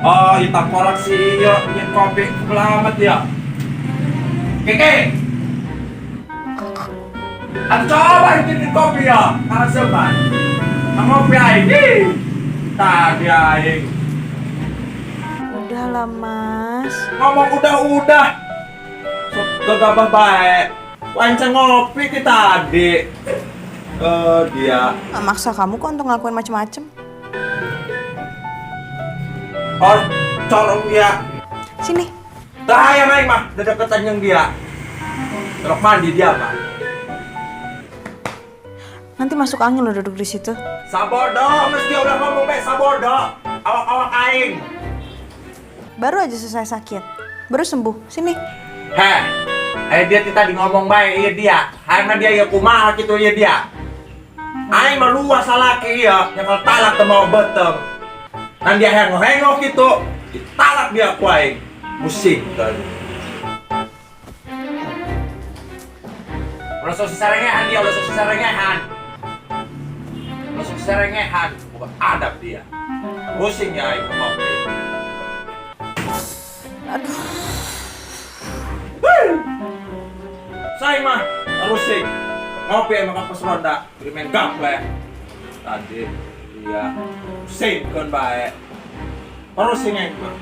Oh, kita korak si iyo, nyen kopi kebelamat ya. Keke. Atuh coba bikin kopi ya, karena seban. Ngopi aing. Ih, tadi aing. Udah lah, Mas. Ngomong udah-udah. Sok gegabah bae. Wancang ngopi kita tadi. Dia. Nggak maksa kamu kok untuk ngelakuin macem-macem. Oh, corong dia. Sini. Bahaya aing mah, udah deketan yang dia. Terok mandi dia mah. Nanti masuk angin lo duduk di situ. Sabodo, meski udah ngomong be sabodo. Awak-awak aing. Baru aja selesai sakit. Baru sembuh. Sini. Heh. Dia tadi ngomong bae iya dia. Hayangna dia ya kumaha kitu iya dia. Aing mah luas salaki iya, yang kalau talak teu mau beteng. Nan dia hengok-hengok gitu, ditalak dia ku aing. Pusing kan. Ulah sok sarengehan dia, ulah sok sarengehan. Ulah sok sarengehan, bukan adab dia. Pusing ya aing ngopi. Aduh. Saya mah rusing. Ngopi emang ke pos ronda, beri main gaple. Tadi dia pusing kan bae. Rusing aing mah.